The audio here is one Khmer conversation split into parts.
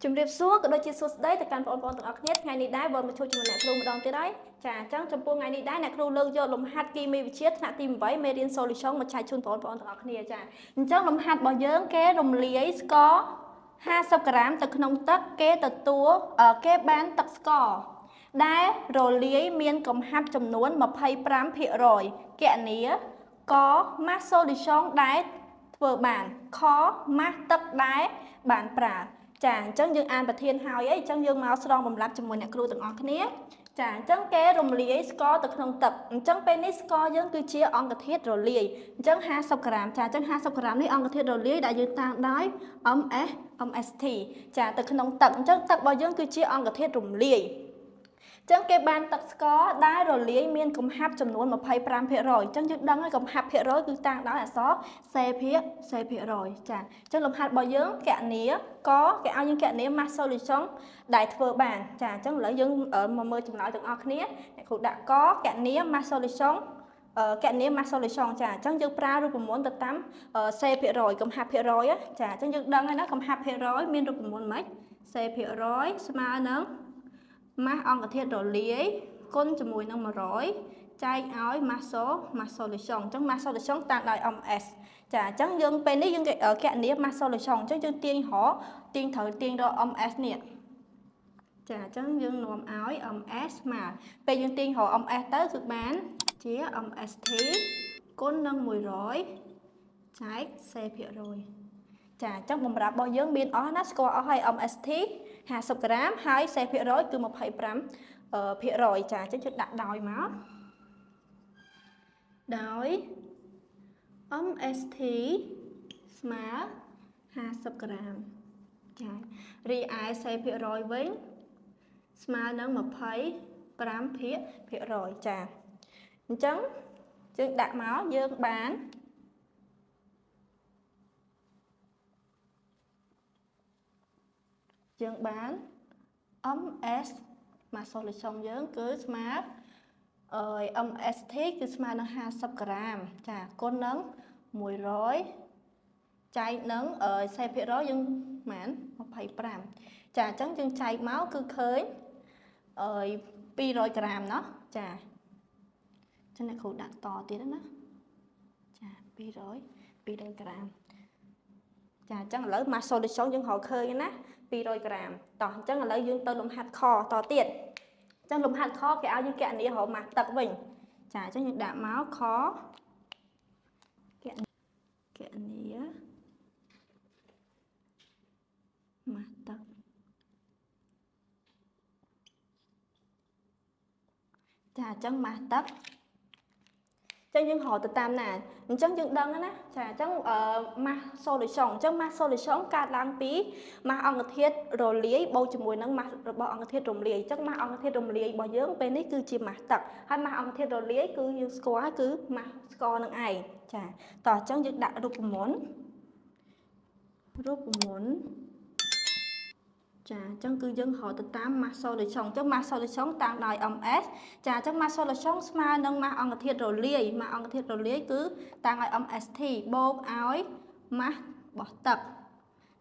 ជំរាបសួរក៏ដូចជាសួស្តីទៅកាន់បងប្អូនទាំងអស់គ្នាថ្ងៃនេះដែរវិលមកជួបជាមួយអ្នកគ្រូម្ដងទៀតហើយចាអញ្ចឹងចំពោះថ្ងៃនេះដែរអ្នកគ្រូលើកយកលំហាត់គីមីវិទ្យាថ្នាក់ទី8មេរៀន solution មកចែកជូនបងប្អូនទាំងអស់គ្នាចាអញ្ចឹងលំហាត់របស់យើងគេរំលាយស្ករ50ក្រាមទៅក្នុងទឹកគេទទួលគេបានទឹកស្ករដែលរលាយមានកំហាប់ចំនួន25%គណនាក masse solution ដែលធ្វើបានខ masse ទឹកដែលបានប្រើចាអញ្ចឹងយើងអានប្រធានហើយអីអញ្ចឹងយើងមកស្រង់បំរាប់ជាមួយអ្នកគ្រូទាំងអស់គ្នាចាអញ្ចឹងគេរំលាយស្ករទៅក្នុងទឹកអញ្ចឹងពេលនេះស្ករយើងគឺជាអង្គធាតុរលាយអញ្ចឹង50ក្រាមចាអញ្ចឹង50ក្រាមនេះអង្គធាតុរលាយដែលយើងតាំងដោយ MS MST ចាទៅក្នុងទឹកអញ្ចឹងទឹករបស់យើងគឺជាអង្គធាតុរំលាយចឹងគេបានទឹកស្ករដែលរលាយមានកំហាប់ចំនួន25%អញ្ចឹងយើងដឹងហើយកំហាប់ភាគរយគឺតាំងដោយអក្សរ C ភាគ C ភាគរយចាអញ្ចឹងលំហាត់របស់យើងគណនាកគេឲ្យយើងគណនា mass solution ដែលធ្វើបានចាអញ្ចឹងឥឡូវយើងមកមើលចម្លើយទាំងអស់គ្នាអ្នកគ្រូដាក់កគណនា mass solution គណនា mass solution ចាអញ្ចឹងយើងប្រើរូបមន្តទៅតាម C ភាគរយកំហាប់ភាគរយចាអញ្ចឹងយើងដឹងហើយណាកំហាប់ភាគរយមានរូបមន្តម៉េច C ភាគរយស្មើនឹងម៉ាស់អង្គធាតុរលាយគុណជាមួយនឹង100ចែកឲ្យ mass mass solution អញ្ចឹង mass solution តាំងដោយ MS ចាអញ្ចឹងយើងពេលនេះយើងគណនា mass solution អញ្ចឹងយើងទាញរកទាញត្រូវទាញរក MS នេះចាអញ្ចឹងយើងនាំឲ្យ MS មកពេលយើងទាញរក MS ទៅគឺបានជា MST គុណនឹង100ចែក C ភាគរយចាអញ្ចឹងបំរាប់របស់យើងមានអស់ណាស្គាល់អស់ហើយ MST 50ក្រាមហើយ C ភាគរយគឺ25ភាគរយចាអញ្ចឹងយើងដាក់ដោយមកដោយ MST ស្មើ50ក្រាមចារីឯ C ភាគរយវិញស្មើនឹង25ភាគភាគរយចាអញ្ចឹងយើងដាក់មកយើងបានយើងបាន MS mass solution យើងគឺស្មើអឺ MST គឺស្មើនឹង50ក្រាមចាគុណនឹង100ចែកនឹង C ភាគរយយើងប៉ុន្មាន25ចាអញ្ចឹងយើងចែកមកគឺឃើញអឺ200ក្រាមណោះចាអញ្ចឹងអ្នកគ្រូដាក់តទៀតណាចា200ក្រាមចាអញ្ចឹងឥឡូវ mass solution យើងរកឃើញណា200ក្រាមតោះអញ្ចឹងឥឡូវយើងទៅលំហាត់ខតទៀតអញ្ចឹងលំហាត់ខគេឲ្យយើងគណនារកម៉ាស់ទឹកវិញចាអញ្ចឹងយើងដាក់មកខគណនាម៉ាស់ទឹកចាអញ្ចឹងម៉ាស់ទឹកចឹងយើងរកទៅតាមណាអញ្ចឹងយើងដឹងណាចាអញ្ចឹង mass solution អញ្ចឹង mass solution កើតឡើងពីម៉ាស់អង្គធាតុរលាយបូកជាមួយនឹងម៉ាស់របស់អង្គធាតុរំលាយអញ្ចឹងម៉ាស់អង្គធាតុរំលាយរបស់យើងពេលនេះគឺជាម៉ាស់ទឹកហើយម៉ាស់អង្គធាតុរលាយគឺយើងស្គាល់គឺម៉ាស់ស្ករនឹងឯងចាតោះអញ្ចឹងយើងដាក់រូបមន្តរូបមន្តចាអញ្ចឹងគឺយើងរកទៅតាម mass solution អញ្ចឹង mass solution តាំងដោយ MS ចាអញ្ចឹង mass solution ស្មើនឹង mass អង្គធាតុរលាយ mass អង្គធាតុរលាយគឺតាំងឲ្យ MST បូកឲ្យ mass របស់ទឹក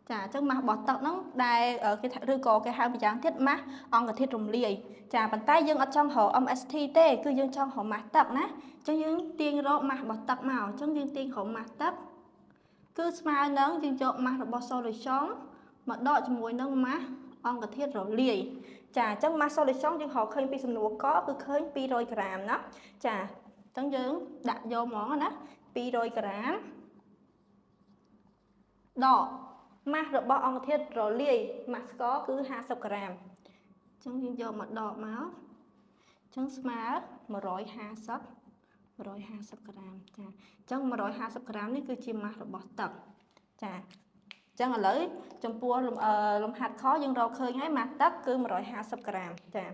ចាអញ្ចឹងម៉ាស់របស់ទឹកហ្នឹងដែលគេថាឬក៏គេហៅម្យ៉ាងទៀតម៉ាស់អង្គធាតុរំលាយចាប៉ុន្តែយើងអត់ចង់រក MST ទេគឺយើងចង់រកម៉ាស់ទឹកណាអញ្ចឹងយើងទាញរកម៉ាស់របស់ទឹកមកអញ្ចឹងយើងទាញរកម៉ាស់ទឹកគឺស្មើនឹងយើងយកម៉ាស់របស់ solution មកដកជាមួយនឹងម៉ាស់អង្គធាតុរលាយចាអញ្ចឹង mass solution យើងរកឃើញពីសំណួរកគឺឃើញ200ក្រាមណាចាអញ្ចឹងយើងដាក់យកហ្មងណា200ក្រាមដកម៉ាស់របស់អង្គធាតុរលាយម៉ាស់ស្ករគឺ50ក្រាមអញ្ចឹងយើងយកមកដកមកអញ្ចឹងស្មើ150ក្រាមចាអញ្ចឹង150ក្រាមនេះគឺជាម៉ាស់របស់ទឹកចាអញ្ចឹងឥឡូវចំពោះលំហាត់ខយើងរកឃើញហើយម៉ាស់ទឹកគឺ150ក្រាមចា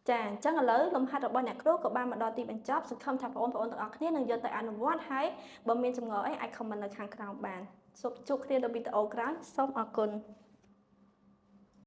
ចាអញ្ចឹងឥឡូវលំហាត់របស់អ្នកគ្រូក៏បានមកដល់ទីបញ្ចប់សង្ឃឹមថាបងប្អូនទាំងអស់គ្នានឹងយកទៅអនុវត្តហើយបើមានចម្ងល់អីអាច comment នៅខាងក្រោមបានសូមជួបគ្នានៅវីដេអូក្រោយសូមអរគុណ។